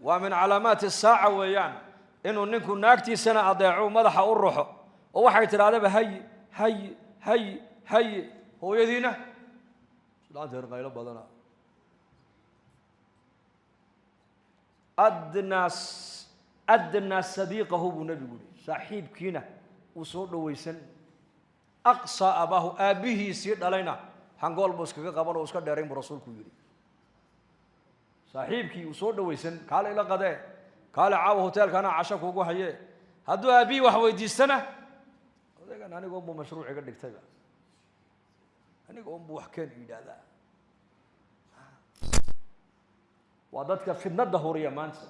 Waa min calaamaati saaca weeyaan inuu ninku naagtiisana adeeco, madaxa u ruxo, oo waxay tidhahdaba hay hay hay hay. Hooyadiina islaanteer qaylo badana. Adnaa adnaa sadiiqahu buu nebigu yihi, saaxiibkiina uu soo dhowaysan. Aqsaa abaahu, aabbihiisii dhalayna hangool buu iskaga qaban oo iska dheerayn buu rasuulku yidhi. Saaxiibkii uu soo dhowaysan, kaale ila qadee, kaale caawa hoteelkaana casho kuugu hayee. Hadduu aabbihii wax weydiistana, odaygan aniga unbuu mashruuc iga dhigtayba, aniga unbuu wax keen yidhaahdaa. Waa dadka fidnadda huriya maanta,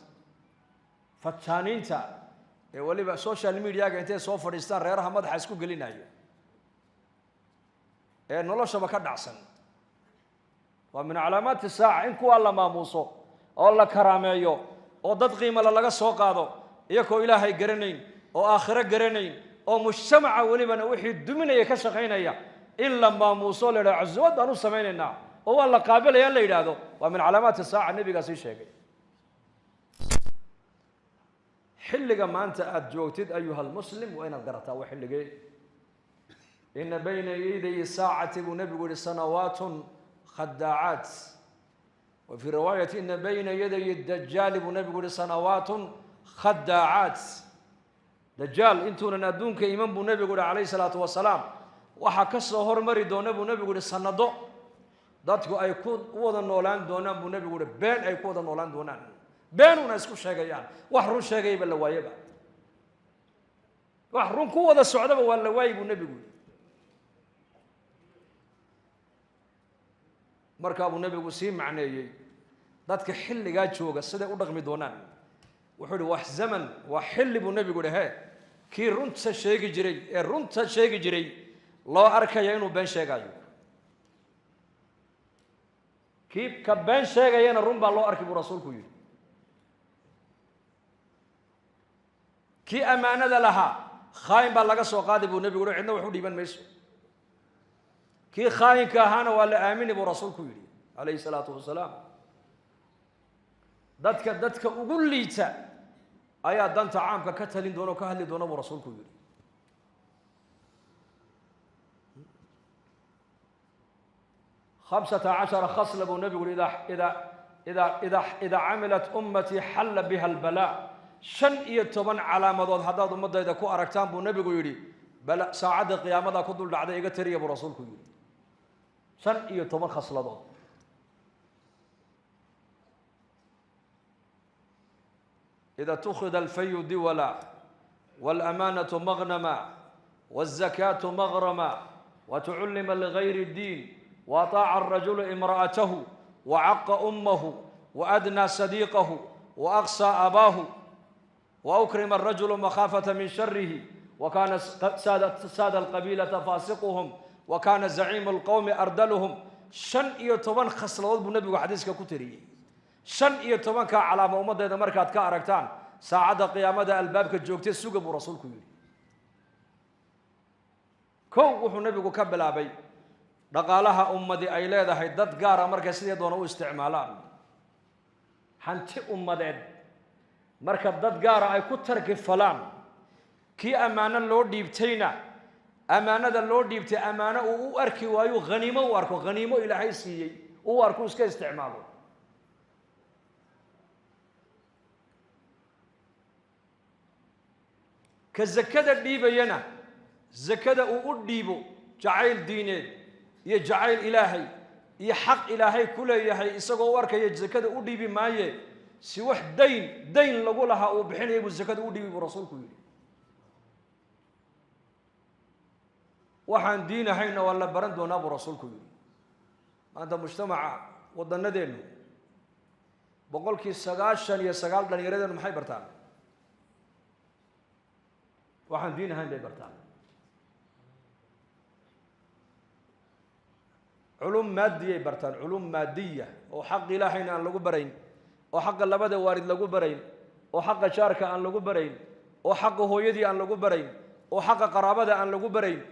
fataaniinta ee weliba social mediaga intay soo fadhiistaan reeraha madaxa isku gelinaya ee noloshaba ka dhacsan. Waa min calaamaati saaca in kuwaa la maamuuso oo la karaameeyo oo dad qiimale laga soo qaado, iyakoo ilaahay garanayn oo aakhiro garanayn oo mujtamaca welibana wixii duminaya ka shaqaynaya, in la maamuuso la yidhahdo casuumad baan u samaynaynaa oo waa la qaabilaya la yidhaahdo. Waa min calaamaati saaca, nebigaa sii sheegay. Xilliga maanta aada joogtid ayuha almuslim waa inaad garataa waa xilligee. Ina bayna yaday saacati buu nebigu yihi sanawaatun khadaacaat, wa fii riwaayati ina bayna yaday dajaali buu nebigu yihi sanawaatun khadaacaat. Dajaal intuunan adduunka iman buu nebigu yihi calayhi salaatu wasalaam, waxaa ka soo hormari doona buu nebigu yihi sanado dadku ay ku wada noolaan doonaan buu nebigu yihi, been ay ku wada noolaan doonaan, beenuna isku sheegayaan, wax run sheegayaba la waayaba, wax run ku wada socdaba waa la waayi buu nebigu yihi. Markaa buu nebigu sii macneeyey dadka xilligaa jooga siday u dhaqmi doonaan. Wuxuu yihi wax zaman waa xilli buu nebigu yihi, hee kii runta sheegi jiray ee runta sheegi jiray loo arkaya inuu been sheegayo, kii ka been sheegayana run baa loo arki buu rasuulku yidhi. Kii ammaanada lahaa khaayin baa laga soo qaadi buu nebigu yihi, cidna wax u dhiiban mayso. Kii khaayinka ahaana waa la aamini buu rasuulku yidhi calayhi salaatu wasalaam. Dadka ugu liita ayaa danta caamka ka talin doona oo ka hadli doona buu rasuulku yidhi. 15 khasla buu nebigu yihi, idaa camilat ummatii xalla biha albalaa. 15 calaamadood haddaad ummaddayda ku aragtaan buu nebigu yidhi, bala saacadda qiyaamada ku dul dhacday iga tiriya buu rasuulku yidhi. 15 khasladood. Ida tukhida alfayu diwala waalamaanatu maqnama waalzakaatu maqrama watucullima ligayri ddiin waataaca alrajulu imra'atahu wacaqa ummahu waadnaa sadiiqahu waaqsaa abaahu waukrima alrajulu makhaafata min sharihi wakaana saada alqabiilata faasiquhum wakaana zaciimu alqowmi ardaluhum. 15 khasladood buu nebigu xadiiska ku tiriyey. 15-kaa calaamo ummaddeeda markaad ka aragtaan saacadda qiyaamada albaabka joogtay suga buu rasuulku yidhi. Kow wuxuu nebigu ka bilaabay dhaqaalaha ummadi ay leedahay dad gaara markay sidii doona u isticmaalaan, hanti ummadeed marka dad gaara ay ku tarki falaan, kii ammaano loo dhiibtayna ammaanada loo dhiibtay ammaano uu u arki waayo, haniimo u arko, haniimo ilaahay siiyey uu arko iska isticmaalo. Ka zakada dhiibayana zakada uu u dhiibo jacayl diineed iyo jacayl ilaahay iyo xaq ilaahay ku leeyahay, isagoo u arkaya zakada u dhiibi maaye, si wax dayn lagu lahaa uu bixinaya buu zakada u dhiibi buu rasuulku yidhi. Waxaan diin ahayna waa la baran doonaa buu rasuulku yidhi. Maanta mujtamaca waddanadeennu 99% dhallinyaradeennu maxay bartaan? Waxaan diin ahayn bay bartaan. Culum maadiyay bartaan, culum maadiya oo xaq ilaahayna aan lagu barayn, oo xaqa labada waalid lagu barayn, oo xaqa jaarka aan lagu barayn, oo xaqa hooyadii aan lagu barayn, oo xaqa qaraabada aan lagu barayn.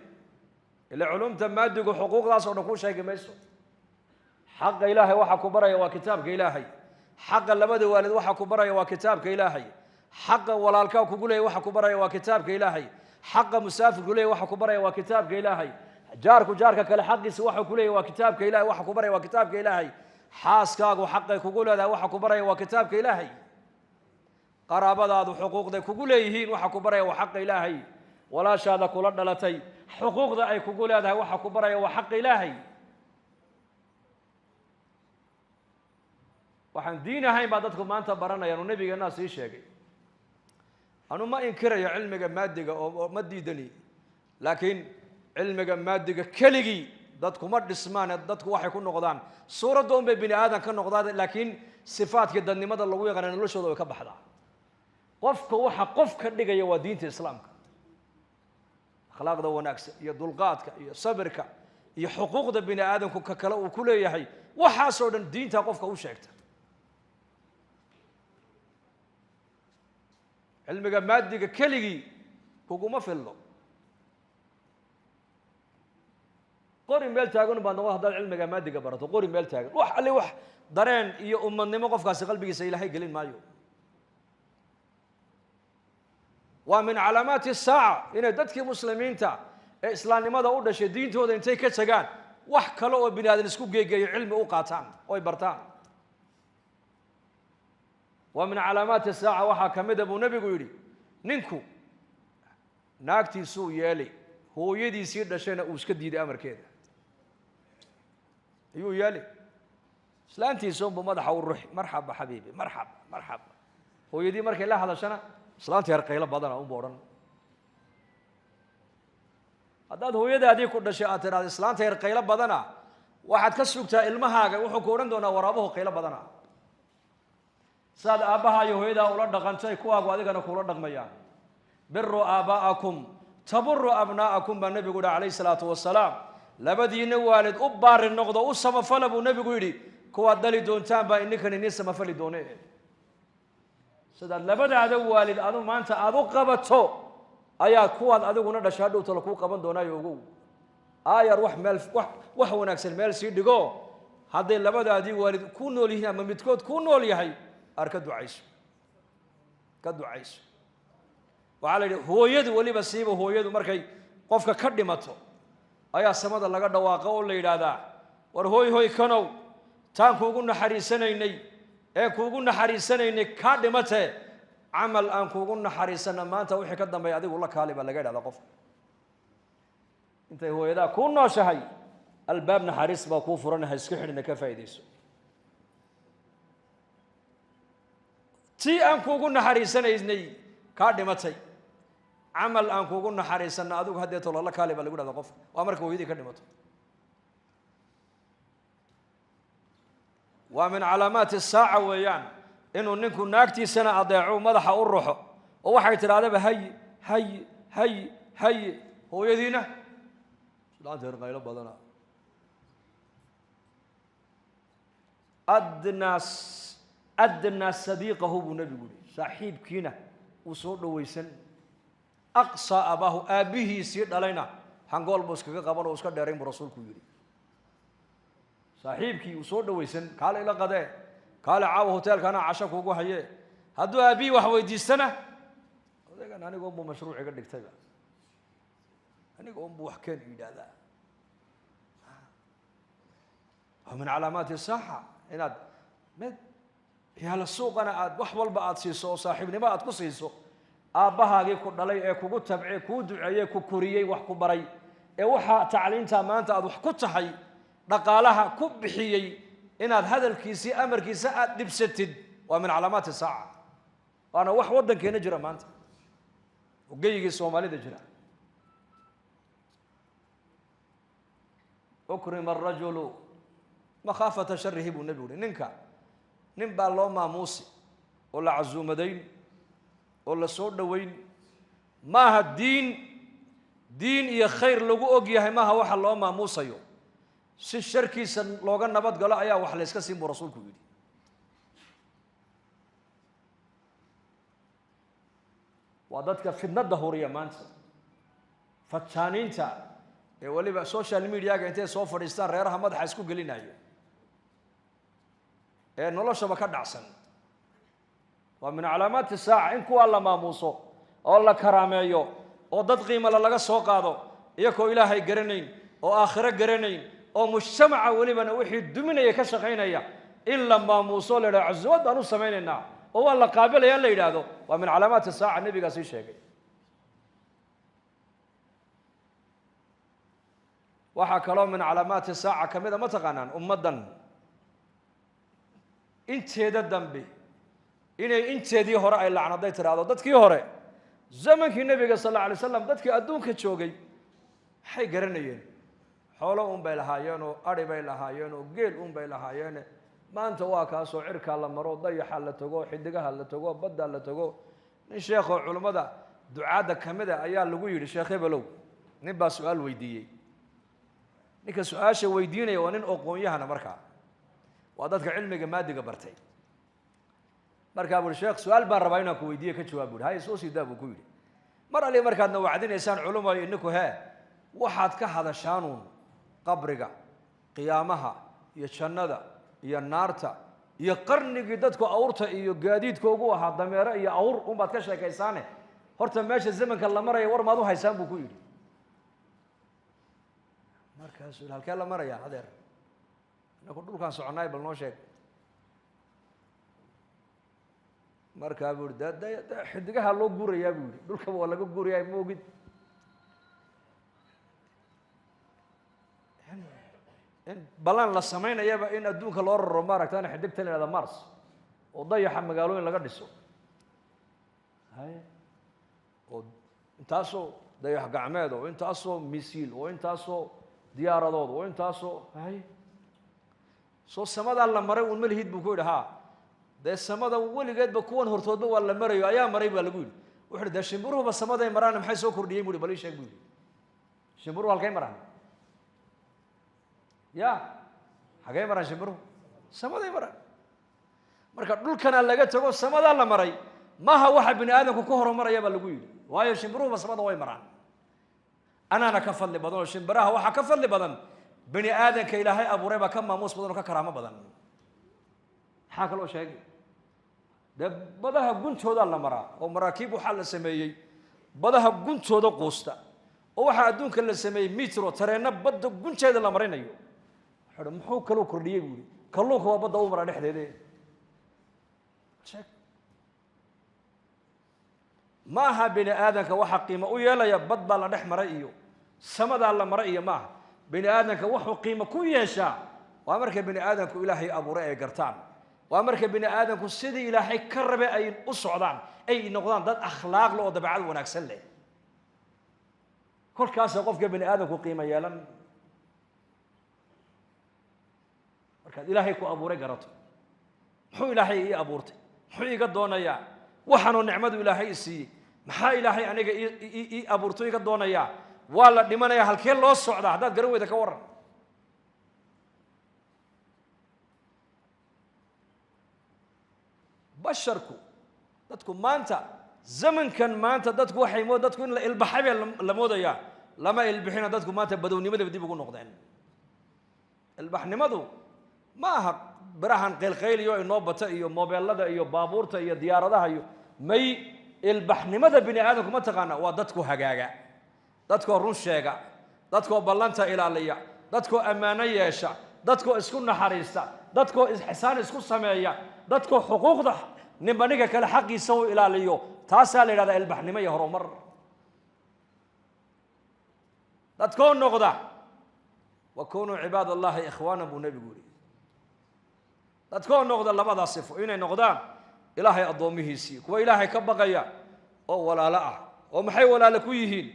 Ila culumta maadigu xuquuqdaas oo dhan kuu sheegi mayso. Xaqa ilaahay waxaa ku baraya waa kitaabka ilaahay, Xaqa labada waalid waxa ku baraya waa kitaabka Ilaahay. Xaqa walaalkaa kugu leeyahay waxa ku baraya waa kitaabka Ilaahay. Xaqa musaafirku leeyahay waxa ku baraya waa kitaabka Ilaahay. Jaarku jaarka kale xaqiisa waxa ku leeyahay waa kitaabka Ilaahay, waxa ku baraya waa kitaabka Ilaahay. Xaaskaagu xaqay kugu leedahay waxa ku baraya waa kitaabka Ilaahay. Qaraabadaadu xuquuqday kugu leeyihiin waxa ku baraya waa xaqa Ilaahay. Walaashaada kula dhalatay xuquuqda ay kugu leedahay waxa ku baraya waa xaqa Ilaahay. Waxaan diin ahayn baa dadku maanta baranayaan oo nabigeenna sii sheegay. Anu ma inkirayo cilmiga maadiga oo ma diidani, laakiin cilmiga maadiga keligii dadku ma dhismaan, dadku waxay ku noqdaan suuradda un bay bini aadan ka noqdaan, laakiin sifaadkii dadnimada lagu yaqaana noloshooda way ka baxdaa. Qofka waxa qof ka dhigaya waa diinta islaamka, akhlaaqda wanaagsan iyo dulqaadka iyo sabirka iyo xuquuqda bini aadamku ka kale uu ku leeyahay, waxaasoo dhan diinta qofka u sheegta. Cilmiga maadiga keligii kuguma fillo. Qori meel taagan baa noqon haddaad cilmiga maadiga barato, qori meel taagan wax alle wax dareen iyo ummadnimo qofkaasi qalbigiisa Ilaahay gelin maayo. Waa min calaamaati saaca inay dadkii muslimiinta ee islaamnimada u dhashay diintooda intay ka tagaan wax kale oo bini aadan isku geegeeyo cilmi u qaataan oy bartaan. Waa min calaamaati saaca waxaa ka mid a buu nebigu yidhi, ninku naagtiisuu yeeli, hooyadiisii dhashayna uu iska diiday amarkeeda ayuu yeeli. Islaantiisa unbuu madaxa u ruxi, marxaba xabiibi, marxaba marxaba. Hooyadii markay la hadashana islaanta yar qaylo badana unbu odhan. Haddaad hooyadaadii ku dhashay aad tidhahdo islaanta yar qaylo badana, waxaad ka sugtaa ilmahaaga wuxuu ku odhan doonaa waraabuhu qaylo badana. Saad aabbaha iyo hooyadaa ula dhaqantay kuwaagu adigana kuula dhaqmayaan. Biru aabaa'akum taburu abnaa'akum baa nebigu yihi calayhi salaatu wasalaam. Labadiina waalid u baari noqdo, u samafala buu nebigu yidhi, kuwaad dhali doontaan baa ininkan iniin samafali doone. Sidaad labadaada waalid adu maanta aada u qabato ayaa kuwaad adiguna dhashay hadhowta lakuu qaban doonaayo ogow. Aayar wax meel wax wanaagsan meel sii dhigo, hadday labadaadii waalid ku nool yihiin ama midkood ku nool yahay, ar ka ducayso, ka ducayso. Waxaa la yidhi hooyadu weliba siiba hooyadu markay qofka ka dhimato ayaa samada laga dhawaaqa oo la yidhaahdaa, war hooy hooy kanow, taan kuugu naxariisanaynay ee kuugu naxariisanaynay kaa dhimatee, camal aan kuugu naxariisana maanta wixii ka dambeeya adigu la kaali baa laga yidhahdaa qofka. Intay hooyadaa kuu nooshahay albaab naxariis baa kuu furan, ha iska xidhina, ka faa'iidayso. Tii aan kuugu naxariisanaynay kaa dhimatay, camal aan kuugu naxariisana adigu haddeeto lala kaali baa lagu dhahdaa qofka. Waa marka hooyadii ka dhimato. Waa min calaamaati saaca weeyaan inuu ninku naagtiisana adeeco, madaxa u ruxo oo waxay tidhahdaba hay hay hay hay, hooyadiina islaanta yar qaylo badana. Adnaa adnaa sadiiqahu buu nebigu yihi, saaxiibkiina uu soo dhowaysan. Aqsaa abaahu, aabbihiisii dhalayna hangool buu iskaga qaban oo iska dheerayn buu rasuulku yidhi. Saaxiibkii uu soo dhowaysan, kaale ila qadee, kaale caawa hoteelkaana casho kuugu hayee. Hadduu aabbihii wax weydiistana, odaygan aniga unbuu mashruuc iga dhigtayba, aniga unbuu wax keen yidhaahdaa. Waa min calaamaati saaxa inaad mid yaala suuqana aad wax walba aad siiso oo saaxiibnimo aad ku siiso aabbahaagii ku dhalay ee kugu tabcee, kuu duceeyey, ku koriyey, wax ku baray, ee waxaa tacliintaa maanta aad wax ku tahay dhaqaalaha ku bixiyey, inaad hadalkiisii amarkiisa aad dhibsatid waa min calaamaati saaca. Waana wax waddankeena jira maanta oo geyigii soomaalida jira. Ukrima arajulu makhaafata sharihi buu nebigu uhi. Ninka nin baa loo maamuusi oo la casuumadayn oo la soo dhoweyn. Maaha diin diin iyo khayr lagu og yahay, maaha waxa loo maamuusayo. Si sharkiisa looga nabad galo ayaa wax layska siin buu rasuulku yidhi. Waa dadka fidnadda huriya maanta, fataaniinta ee weliba social mediaga intay soo fadhiistaan reeraha madaxa isku gelinayo. Ee noloshaba ka dhacsan. Waa min calaamaati saaca in kuwaa la maamuuso oo la karaameeyo oo dad qiimale laga soo qaado, iyakoo Ilaahay garanayn oo aakhiro garanayn oo mujtamaca welibana wixii duminaya ka shaqaynaya, in la maamuuso, la yidhahdo casuumad baan u samaynaynaa oo waa la qaabilaya la yidhaahdo, waa min calaamaati saaca, nebigaa sii sheegay. Waxaa kaloo min calaamaati saaca ka mid a, ma taqaanaan, ummaddan inteeda dambe inay inteedii hore ay lacnaday, tidhaahdo dadkii hore, zamankii nebiga sal alla alay slam dadkii adduunka joogay maxay garanayeen? Xoolo un bay lahaayeenoo adhi bay lahaayeenoo geel un bay lahaayeene, maanta waa kaasoo cirkaa la maro, dayaxa la tago, xidigaha la tago, baddaa la tago. Nin sheekhoo culummada ducaadda ka mid a ayaa lagu yidhi, "Sheekh hebelow," nin baa su-aal weydiiyey. Ninka su-aasha weydiinaya waa nin aqoon-yahana, markaa waa dadka cilmiga maadiga bartay. Markaa bui, "Sheekh, su-aal baan rabaa inaan ku weydiiye, ka jawaab." Bui, "Hay, soo sii daa," buu ku yidhi. "Mar ali markaadna wacdinaysaan culumayo ininku hee waxaad ka hadashaanuun qabriga, qiyaamaha iyo jannada iyo naarta iyo qarnigii dadku awrta iyo gaadiidka ugu ahaa dameero iyo awr unbaad ka sheekaysaane, horta meesha zamanka la maraya war maad u haysaan?" buu ku yidhi. Markaasuu yidhi, "Halkee la maraya, adeer? Inaku dhulkaan soconnaay, bal noo sheeg." Markaa buu yihi, de xidigaha loo guurayaa," buu yihi, "dhulkaba waa laga guurayaa, ma ogid in balan la samaynayaba in adduunka loo raro, maaragtaan xidigta la yihahda Mars oo dayaxa magaalooyin laga dhiso, haye, oo intaasoo dayax gacmeed oo intaasoo misiil oo intaasoo diyaaradood oo intaasoo, haye, soo samadaa la maray uun ma lihid?" buu ku yidhi. "Haa, dee samada weligeedba kuwan hortoodba waa la marayo, ayaa maray," baa lagu yidhi. Wuxu uhi, "Dee shimbiruhuba samaday maraan, maxay soo kordhiyeen?" bu uhi. "Bal ii sheeg," buu yidhi, "shimbiruhu halkay maraan? Ya, xagay maraan shimbiruhu? Samaday maraan. Marka dhulkana laga tago, samadaa la maray, maha waxa bini aadamku ku horumaraya," baa lagu yidhi, "waayo shimbiruhuba samada way maraan, anaana ka fadli badan oo shimbiraha waxaa ka fadli badan bini aadanka Ilaahay abuuray baa ka maamuus badan oo ka karaamo badan." Maxaa kaloo sheegay? Dee badaha guntoodaa la maraa oo maraakiib waxaa la sameeyey badaha guntooda quusta, oo waxaa adduunka la sameeyey metro, tareenno badda gunteeda la marinayo. Wuxuu uhi, "Muxuu kaloo kordhiyey?" buu yihi. "Kalluunka waa badda u maraa dhexdeede, sheeg." Ma aha bini aadanka waxa qiimo u yeelaya bad baa la dhex maray iyo samadaa la maray iyo maaha. Bini aadanka wuxuu qiimo ku yeeshaa waa marka bini aadamku Ilaahay abuuray ay gartaan, waa marka bini aadamku sidii Ilaahay ka rabay ay u socdaan, ay noqdaan dad akhlaaq leh oo dabeecad wanaagsan leh. Kolkaasa qofka bini aadamku qiimo yeelan. Markaad Ilaahay ku abuuray garato, muxuu Ilaahay ii abuurtay? Muxuu iiga doonayaa? Waxaanoo nicmadu Ilaahay i siiyey, maxaa Ilaahay aniga ii abuurto iga doonayaa? Waa la dhimanayaa, halkee loo socdaa? Haddaad garan weyda, ka warran. Basharku, dadku maanta, zamankan maanta, dadku waxay moo dadku in la ilbaxay baa la moodayaa. Lama ilbixina. Dadku maanta badownimadaba dib ugu noqdeen. Ilbaxnimadu ma aha birahan qaylqayliyo inoo bata iyo mobeelada iyo baabuurta iyo diyaaradaha iyo may. Ilbaxnimada bini aadamku, ma taqaana, waa dadku hagaaga, dadkoo run sheega, dadkoo ballanta ilaaliya, dadkoo ammaano yeesha, dadkoo isku naxariista, dadkoo ixsaan isku sameeya, dadkoo xuquuqda ninba ninka kale xaqiisa u ilaaliyo. Taasaa la yidhahdaa ilbaxnimo iyo horumar. Dadkoo noqda "وكونوا عباد الله إخوانا" buu nebigu yihi. Dadkoo noqda labadaa sifo, inay noqdaan Ilaahay addoomihiisii, kuwa Ilaahay ka baqaya oo walaalo ah. Oo maxay walaalo ku yihiin?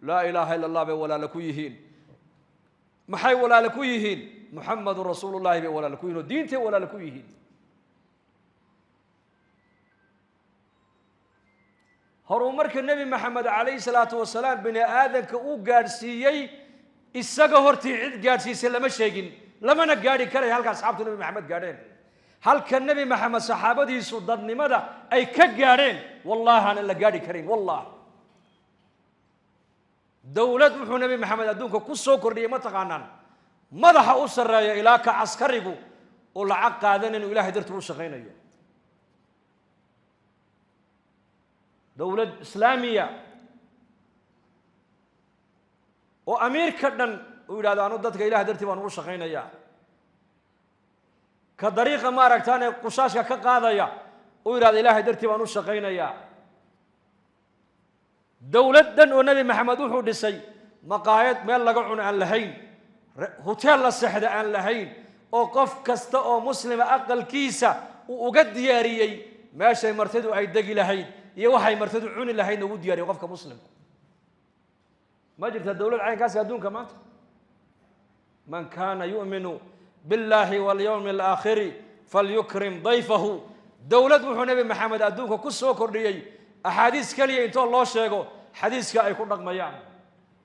"لا إله إلا الله" bay walaalo ku yihiin. Maxay walaalo ku yihiin? "محمد رسول الله" bay walaalo ku yihin, oo diintay walaalo ku yihiin. Horumarka Nebi Maxamed calayhi salaatu wasalaam bini aadanka uu gaadhsiiyey, isaga hortii cid gaadhsiisay lama sheegin, lamana gaadhi karaya halka asxaabtu Nebi Maxamed gaadheen, halka Nebi Maxamed saxaabadiisu dadnimada ay ka gaadheen. Wallahi aanan la gaadhi karayn. Wallah, dowlad wuxuu Nebi Maxamed adduunka ku soo kordhiyey, ma taqaanaan, madaxa u sarreeya ilaa ka caskarigu Oo lacag qaadan inuu Ilaahay dartii u shaqaynayo. Dowlad islaamiya oo amiirka dhan uu yidhahdo anu dadka Ilahay dartii baan ugu shaqaynayaa. Ka dariiqa ma aragtaane qushaashka ka qaadaya uu yidhahdo Ilaahay dartii baan u shaqaynayaa. Dowlad dhan oo Nebi Maxamed wuxuu dhisay maqaayad meel laga cuno aan lahayn, hoteel la seexda aan lahayn, oo qof kasta oo muslima aqalkiisa uu uga diyaariyey meeshay martidu ay degi lahayd iyo waxay martidu cuni lahaydna ugu diyaariyey qofka muslimka. Ma jirta dowlad caynkaasi adduunka maanta? Man kaana yu'minu biاllahi walyawmi alaakhiri falyukrim dayfahu. Dowlad wuxuu Nebi Maxamed adduunka ku soo kordhiyey axaadiis keliya intoo loo sheego xadiiska ay ku dhaqmayaan.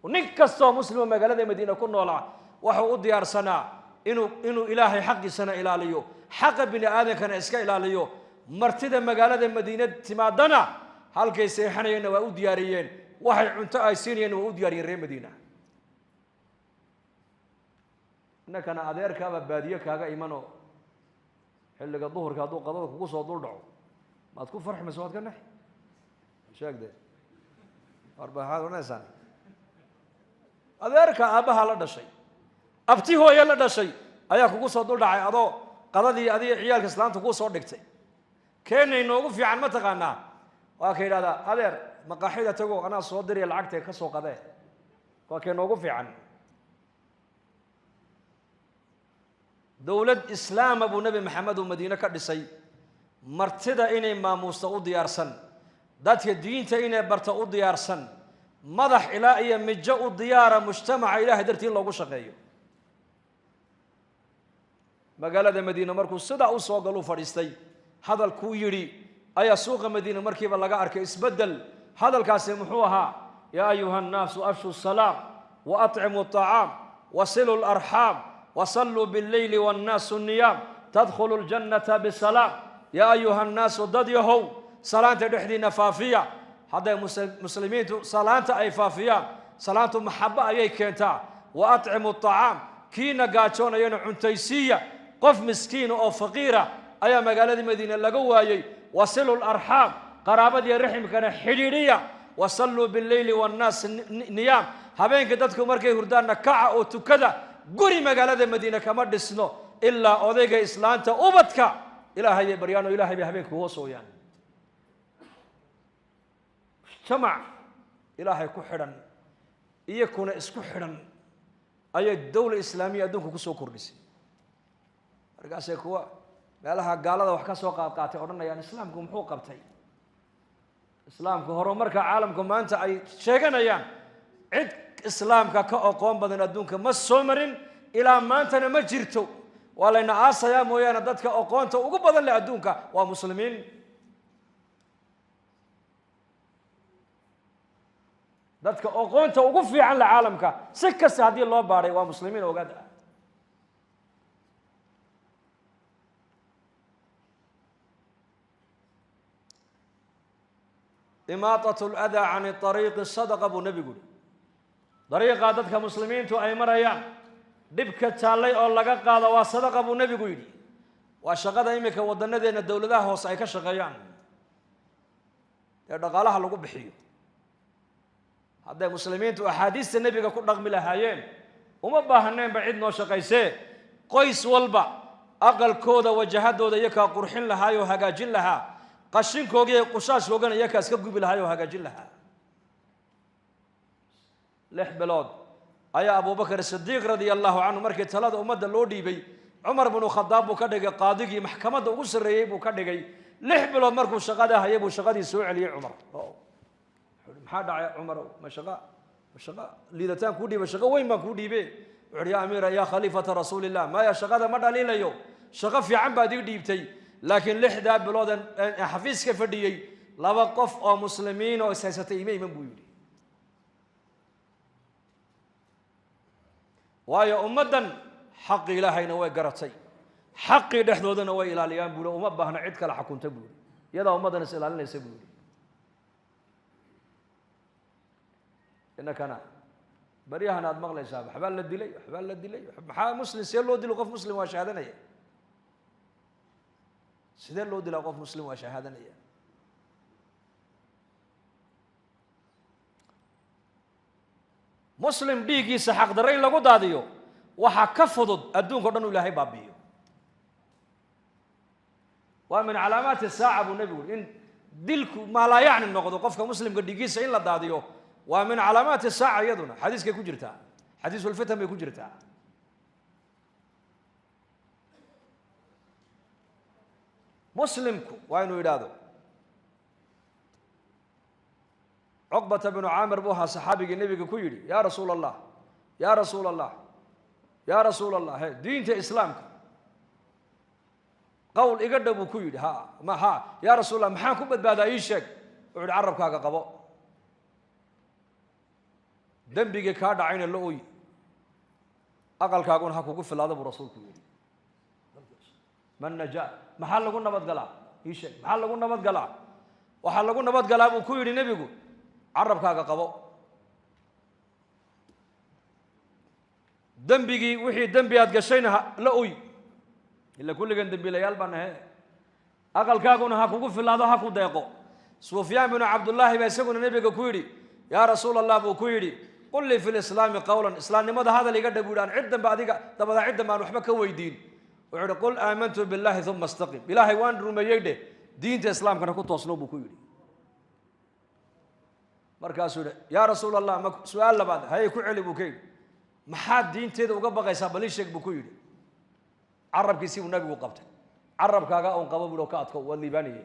Nin kastoo muslimo magaalada Madiina ku noolaa wuxuu u diyaarsanaa inuu Ilaahay xaqiisana ilaaliyo, xaqa bini aadankana iska ilaaliyo. Martida magaalada Madiina timaadana halkay seexanayeenna waa u diyaariyeen, waxay cunto ay siinayeenna waa u diyaariyeen reer Madiina. Innakana adeerkaaba baadiye kaaga imanoo xilliga duhurka hadduu qadada kugu soo dul dhaco maad ku farxi mayso, waad ka naxi. Sheegde warba maxaad odhanaysaan? Adeerka aabbaha la dhashay, abti hooye la dhashay ayaa kugu soo dul dhacay adoo qadadii adiga ciyaalka islaanta kuu soo dhigtay. Keenay noogu fiican ma taqaanaa? Waa ka yidhahdaa adeer maqaaxida tago anaa soo diraya lacagtee ka soo qadee. Waa kee noogu fiican. Dowlad islaama buu Nebi Maxamed uu Madiine ka dhisay, martida inay maamuusta u diyaarsan, dadka diinta inay barta u diyaarsan, madax ilaa iyo mijo u diyaara mujtamaca Ilaahay dartii in loogu shaqeeyo. Magaalada Madiine markuu sidaa u soo galuu fadhiistay, hadalkuu yidhi ayaa suuqa Madiine markiiba laga arkay isbeddel. Hadalkaasi muxuu ahaa? Yaa ayuha annaasu afshu salaam wa atcimu aطacaam wasilu larxaam wasalluu billeyli wannaasu niyaam tadkhulu ljannata bisalaam. Yaa ayuha annaasu dad yahow, salaanta dhexdiinna faafiya. Hadday muslimiintu salaanta ay faafiyaan, salaantu maxabo ayay keentaa. Wa atcimu aطacaam, kiina gaajoonayana cuntaysiiya. Qof miskiina oo faqiira ayaa magaaladii Madiine laga waayey. Wasilu larxaam, qaraabadiiyo raximkana xidhiidhiya. Wasalluu billeyli wannaas niyaam, habeenka dadku markay hurdaanna kaca oo tukada. Guri magaalada Madiine kama dhisno ilaa odayga islaanta ubadka Ilaahayay baryaan oo Ilahay bay habeenka hoos ooyaan. Mujtamac Ilaahay ku xidhan iyo kuna isku xidhan ayay dowla islaamiya adduunka ku soo kordhisay. Markaasay kuwa meelaha gaalada wax ka soo qaadqaatay odhanayaan islaamku muxuu qabtay? Islaamku horumarka caalamku maanta ay sheeganayaan cid islaamka ka aqoon badan adduunka ma soo marin, ilaa maantana ma jirto. Waa layna aasayaa mooyaane dadka aqoonta ugu badan leh adduunka waa muslimiin. Dadka aqoonta ugu fiican leh caalamka si kasta haddii loo baadhay waa muslimiin ogaada. Imaatatu aladaa can ariiqi sadaqa buu nebigu yihi. Dariiqaa dadka muslimiintu ay marayaan dhibka taallay oo laga qaado waa sadaqa buu nebigu yidhi. Waa shaqada iminka waddanadeenna dowladaha hoose ay ka shaqeeyaan ee dhaqaalaha lagu bixiyo. Hadday muslimiintu axaadiista nebiga ku dhaqmi lahaayeen uma baahaneenba cid noo shaqaysee. Qoys walba aqalkooda wajahadooda iyakaa qurxin lahaayoo hagaajin lahaa, qashinkooga iyo qushaashkoogana iyakaa iska gubi lahaayoo hagaajin lahaa. 6 bilood ayaa Abubakar Sidiiq radia allahu canhu markii talada ummadda loo dhiibay, Cumar binu Khadaab buu ka dhigay qaadigii maxkamadda ugu sarreeyey buu ka dhigay. 6 bilood markuu shaqada hayay buu shaqadii soo celiyey Cumar. Maxaa dhacay Cumarow? Ma shaqa liidataan kuu dhiibay? Shaqo weyn baan kuu dhiibe. Wuxu uhi yaa amiira, yaa khaliifata rasuulillah, maya shaqada ma dhaliilayo, shaqo fiican baad ii dhiibtay, laakiin 6 bilood aan xafiiska fadhiyey 2 qof oo muslimiin oo ishaysatay ima iman buu yidhi. Waayo ummaddan xaqi Ilaahayna way garatay, xaqii dhexdoodana way ilaaliyaan buuri. Uma baahna cid kale xakunta buuri, iyadaa ummaddan is ilaalinaysa buuri. Innakana baryahan aad maqlaysaa waxbaa la dilay, waxbaa la dilay. Maxaa muslim see loo dilo? Qof muslim waa shahaadanaya. Sidee loo dilaa qof muslim waa shahaadanaya? Muslim dhiiggiisa xaqdarre in lagu daadiyo waxaa ka fudud adduunka o dhan u ilaahay baabi'iyo. Waa min calaamaati saaca buu nebigu yuri in dilku maa laa yacni noqdo, qofka muslimka dhiiggiisa in la daadiyo waa min calaamaati saaca. Iyaduna xadiiskay ku jirtaa, xadiisulfitan bay ku jirtaa. Muslimku waa inuu yidhaahdo. Cuqbata binu Caamir buu ahaa saxaabigii nebiga ku yidhi: "Yaa rasuul Allah, yaa rasuul Allah, yaa rasuul Allah, he diinta islaamka qowl iga dhow," buu ku yidhi. Ha ma ha, yaa rasuul Allah, maxaan ku badbaadaa? Ii sheeg. Wuxu yidhi: "Carabkaaga qabo, dembigii kaa dhacayna la oy, aqalkaaguna ha kugu filaado," buu rasuulku yidhi. Man najaa? Maxaa lagu nabadgalaa? Ii sheeg, maxaa lagu nabadgalaa? Waxaa lagu nabadgalaa, buu ku yidhi nebigu, carabkaaga qabo, dembigii wixii dembi aad gashayna la oy, ila kulligan dembiilayaal baa nahe, aqalkaaguna ha kugu filaado, ha ku deeqo. Sufyaan binu Cabdullaahi baa isaguna nebiga ku yidhi: "Yaa rasuul Allah," buu ku yidhi, "qul lii fi lislaami qowlan." Islaamnimada hadal iga dha, buu yidhi, aan cid dambe adiga dabadaa cid dambe aan waxba ka weydiin. Wuxuu yidhi: "Qul aamantu billahi uma istaqim." Ilaahay waan rumeeyey dheh, diinta islaamkana ku toosno, buu ku yidhi. Markaasuu yidhi: "Yaa rasuul Allah, ma su-aal labaad hayay ku celi?" buu ka yidhi. "Maxaad diinteeda uga baqaysaa? Bal ii sheeg," buu ku yidhi. Carabkiisii buu nabigu qabtay. "Carabkaaga un qabo," bui, "oo ka adko, waad liibaanayey."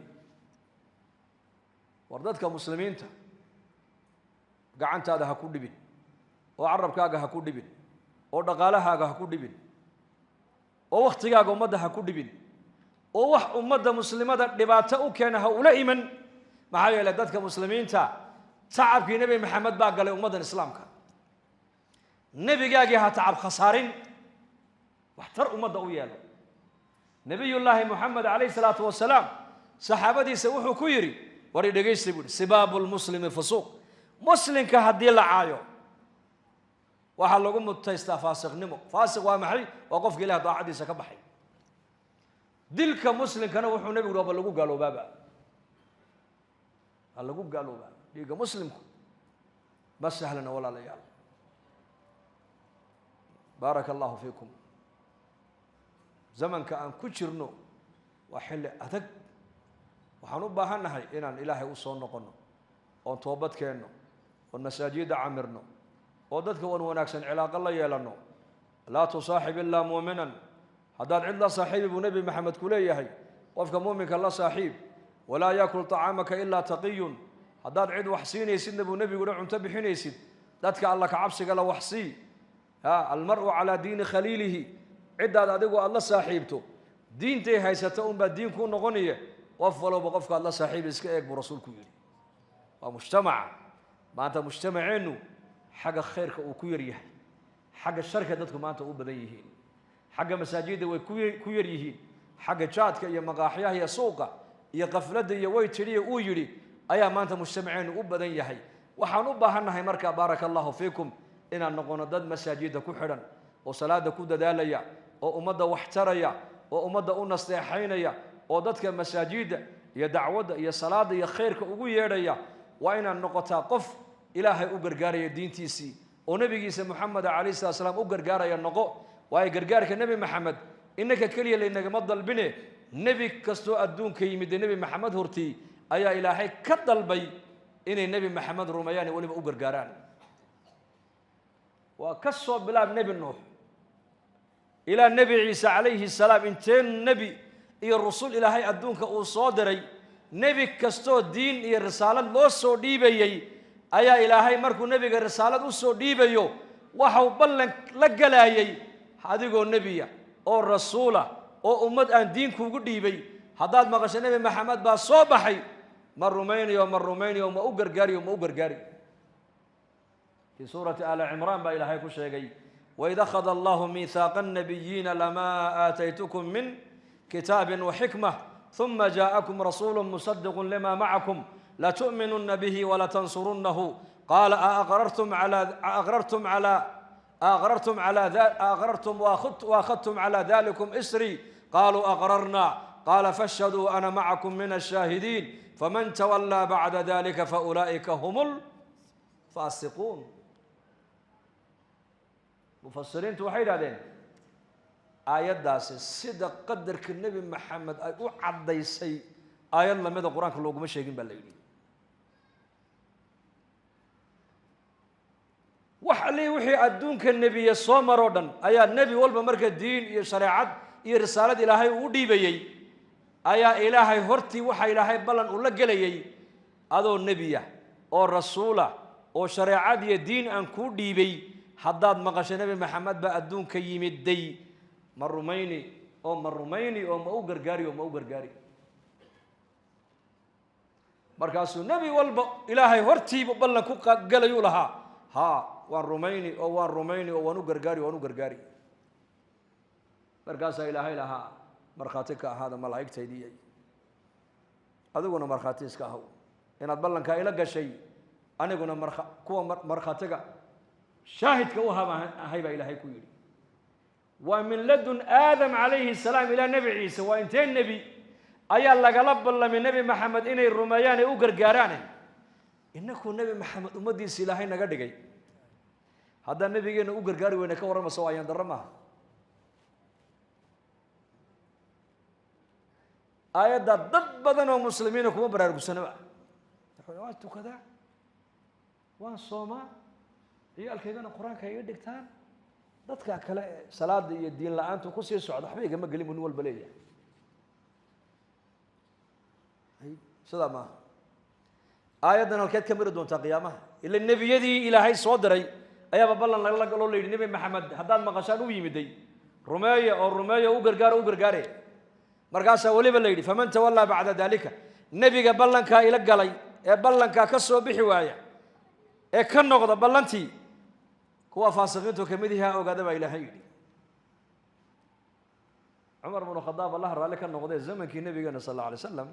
War dadka muslimiinta gacantaada ha ku dhibin, oo carabkaaga ha ku dhibin, oo dhaqaalahaaga ha ku dhibin, oo wakhtigaaga ummadda ha ku dhibin, oo wax ummadda muslimada dhibaato u keena ha ula iman. Maxaa yeelay, dadka muslimiinta tacabkii Nebi Maxamed baa galay ummaddan islaamka. Nebigaagii ha tacab khasaarin, waxtar ummadda u yeelo. Nebiyullaahi Moxamed calayhi salaatu wasalaam saxaabadiisa wuxuu ku yidhi: "War i dhegaysta," buu yidhi, "sibaabu lmuslimi fusuuq." Muslimka haddii la caayo waxaa lagu mutaystaa faasiqnimo. Faasiq waa maxay? Waa qofka Ilaah daacadiisa ka baxay. Dilka muslimkana wuxuu nebigu yidhi waaba lagu gaaloobaaba, waa lagu gaaloobaa. Dhiigga muslimku ma sahlana, walaalayaal. Baaraka allahu fiikum. Zamanka aan ku jirno waa xilli adag. Waxaan u baahan nahay inaan Ilaahay u soo noqonno, oon toobad keenno, oon masaajidda camirno, oo dadka wan wanaagsan cilaaqo la yeelanno. "Laa tusaaxib ilaa muuminan." Haddaad cid la saaxiibi, buu Nebi Maxamed ku leeyahay, qofka muuminka la saaxiib. "Walaa yaakul طacaamaka ilaa taqiyun." Haddaad cid wax siinaysidna, buu nebigu uhi, cunto bixinaysid, dadka Alla ka cabsiga la wax sii. Ha "almar'u calaa diini khaliilihi." Ciddaad adigu aada la saaxiibto diintay haysato unbaa diin kuu noqonaya. Qof walowba qofka aad la saaxiibi iska eeg, buu rasuulku yidhi. Waa mujtamaca maanta, mujtamaceennu xagga khayrka uu ku yar yahay, xagga sharka dadku maanta u badan yihiin. Xagga masaajidda way ku yar yihiin, xagga jaadka iyo maqaaxyaha iyo suuqa iyo qafladda iyo way tidhiya uu yidhi ayaa maanta mujtamaceennu u badan yahay. Waxaan u baahannahay marka, baaraka allahu fiikum, inaan noqono dad masaajidda ku xidhan, oo salaada ku dadaalaya, oo ummadda wax taraya, oo ummadda u nasteexaynaya, oo dadka masaajidda iyo dacwadda iyo salaada iyo khayrka ugu yeedhaya. Waa inaad noqotaa qof Ilaahay u gargaaraya diintiisii oo nebigiisa Moxameda calayh salatu slaam u gargaaraya noqo. Waayo, gargaarka Nebi Maxamed innaka keliya laynagama dalbine, nebi kastoo adduunka yimid dee Nebi Maxamed hortii ayaa Ilaahay ka dalbay inay Nebi Maxamed rumeeyaan ee weliba u gargaaraan. Waa ka soo bilaab Nebi Nuux ilaa Nebi Ciise calayhi salaam. Intee nebi iyo rusul Ilaahay adduunka uu soo diray, nebi kastoo diin iyo risaalad loo soo dhiibayey ayaa Ilaahay markuu nebiga risaalad u soo dhiibayo waxau ballan la galaayey: adigoo nebiya oo rasuula oo ummad aan diin kuugu dhiibay, haddaad maqasho Nebi Maxamed baa soo baxay, ma rumaynayo, ma rumaynayo, ma u gargaariyo, ma u gargaari? Fii suurati Aali Cimraan baa Ilaahay ku sheegay: "Waid akhada allahu miihaaqa annabiyiina lamaa aataytukum min kitaabin waxikmah ثuma jaaءakum rasuulu muصadiqu lima macakum latu'minuna bihi walatansurunnahu qaala aqrartum waakhadtum calى dalikum isrii qaaluu aqrarna قال فاشهدوا أنا معكم من الشاهدين فمن تولى بعد ذلك فأولئك هم الفاسقون. مفسرين توحيد هذين آيات داس سيدة قدرك النبي محمد أي عديسي آيات لما القرآن كله ما شيء بالليل وحلي وحي أدونك النبي صوم رودن أيا النبي والبا مركز الدين يا شريعة يا رسالة إلهي وديبيي أيا إلهي هرتي وحي إلهي بلن ولا جليي هذا النبي أو رسوله أو شريعة يا دين أن كوديبي حداد مقاش النبي محمد بأدونك يمدي مرميني أو مرميني أو ما أوجر أو ما أوجر مركز النبي والبا إلهي هرتي بلن كوكا جليو لها ها والروميني أو والروميني أو ونو غرغاري ونو غرغاري مركز إلهي لها مرخاتك هذا ملائكتيدي adiguna markhaati iska ahaw inaad ballanka ila gashay aniguna kuwa markhaatiga shaahidka u ahay baa ilaahay ku yidhi waa min ladun aadam calayhi salaam ilaa nebi ciise waa intee nebi ayaa lagala ballamay nebi maxamed inay rumeeyaan ee u gargaaraan innaku nebi maxamed ummaddiisa ilaahay naga dhigay haddaan nabigeena u gargaari weyne ka warramaysa waa ayaan darro maaha aayadda dad badan oo muslimiina kuma baraarugsanaba waan tukadaa waan soomaa ciyaalkaygana qur-aanka iga dhigtaan dadka kale salaada iyo diin la-aantu ku sii socda waxba igama gelin buu nin walba leeyahay sidaa maaha aayaddan halkeed ka mari doontaa qiyaamaha ila nebiyadii ilaahay soo diray ayaaba ballan lagala galoo la yidhi nebi maxamed haddaad maqashaan u yimiday rumeeya oo rumeeya u gargaaro u gargaare markaasaa weliba la yidhi faman tawallaa bacda daalika nebiga ballankaa ila galay ee ballankaa ka soo bixi waaya ee ka noqda ballantii kuwa faasiqiintu ka mid yahaa ogaada baa ilaahay yidhi cumar bnu khadaab allah raalli ka noqdee zamankii nebigeena sal alla alay wasalam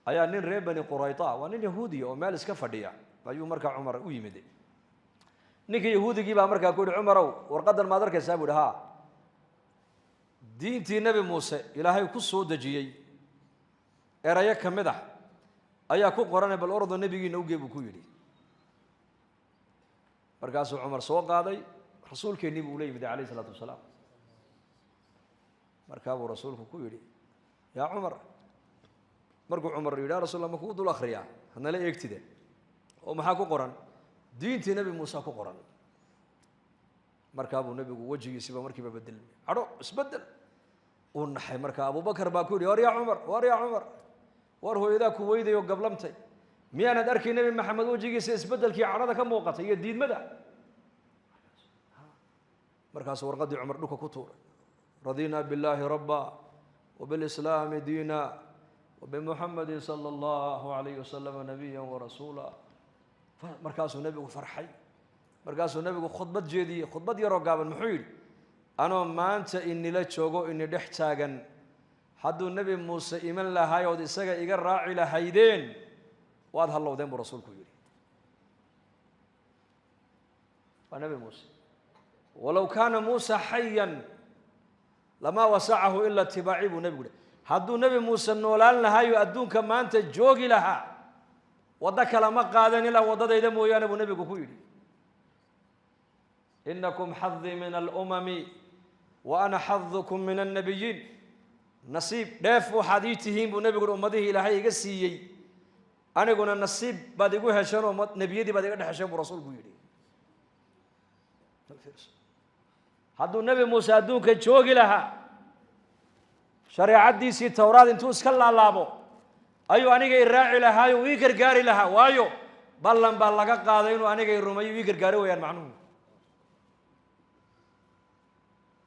ayaa nin reer bani qurayta waa nin yahuudiya oo meel iska fadhiya ayuu markaa cumar u yimid ninkii yahuudigii baa markaa ku yidhi cumarow warqaddan maad arkaysaa buu yidhi haa diintii nebi muuse ilaahay ku soo dejiyey erayo ka mid ah ayaa ku qorane bal ordo nebigiina ugee buu ku yidhi markaasuu cumar soo qaaday rasuulkeennii buu ula yimid calayhi isalaatu wasalaam markaa buu rasuulku ku yidhi yaa cumar markuu cumar yidhi yaa rasuul Allah ma kugu dul akhriyaa hanala eegtide oo maxaa ku qoran diintii nebi muuse ku qoran markaa buu nebigu wejigiisiiba markiiba bedelmay cadho isbedel uu naxay markaa abubakar baa ku yidhi war yaa cumar war yaa cumar war hooyadaa ku weyday oo gablamtay miyaanad arkay nebi maxamed wejigiisa isbedelkii cadhada ka muuqatay iyo diidmada markaasuu warqaddii cumar dhulka ku tuuray radiinaa billaahi rabba wabilislaami diina wabimuxamedin sala allahu calayhi wasalama nabiyan warasuula markaasuu nebigu farxay markaasuu nebigu khudbad jeediyey khudbad yaroo gaaban muxuu yidhi anoo maanta inila joogo ini dhex taagan hadduu nebi muuse iman lahaay ood isaga iga raaci lahaydeen waad hallowdeen buu rasuulku yidhi waa nebi muuse walow kaana muusa xayan lamaa wasacahu ilaa itibaaci buu nebigu yihi hadduu nebi muuse noolaan lahaayo adduunka maanta joogi lahaa waddo kale ma qaadan ilaa waddadayda mooyaane buu nebigu ku yidhi inakum xadii min alumami wa ana xadukum min annabiyiin nasiib dheef waxaad ii tihiin buu nebigu uhi ummadihii ilaahay iga siiyey aniguna nasiib baad igu hesheen oo nebiyadii baad iga dhex hesheen buu rasuulku yidhi hadduu nebi muuse adduunka joogi lahaa shareecaddiisii towraad intuu iska laalaabo ayuu aniga i raaci lahaayo uu ii gargaari lahaa waayo ballan baa laga qaaday inuu aniga i rumeeyo ii gargaari wayaan macnuhu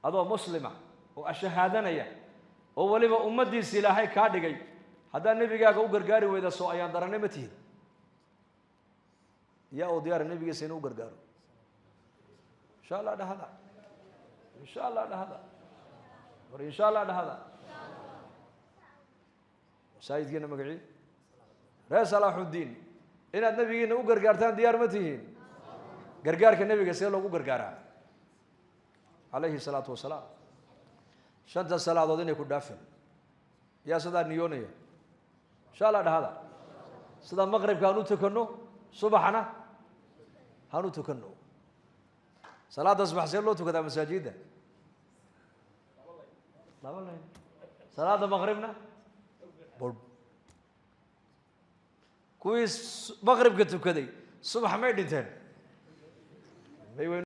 adoo muslima oo ashahaadanaya oo weliba ummaddiisa ilaahay kaa dhigay haddaad nebigaaga u gargaari weyda soo ayaan daranne ma tihin yaa oo diyaara nebigiisa inuu u gargaaro insha allah dhahada insha allah dhahada war insha allah dhahada masaajidkiina magacii reer salaaxuddiin inaad nebigiina u gargaartaan diyaar ma tihiin gargaarka nebiga see loogu gargaaraa calayhi salaatu wasalaam shanta salaadood inay ku dhaafin Yaa sidaa niyoonaya? Insha Allah dhahada. Sida maqribka aan u tukanno, subaxna haan u tukanno. Salaada subax see loo tukadaa masaajidda? Laba layn. Salaada maqribna bor. Kuwii maqribka tukaday subax may dhinteen? May.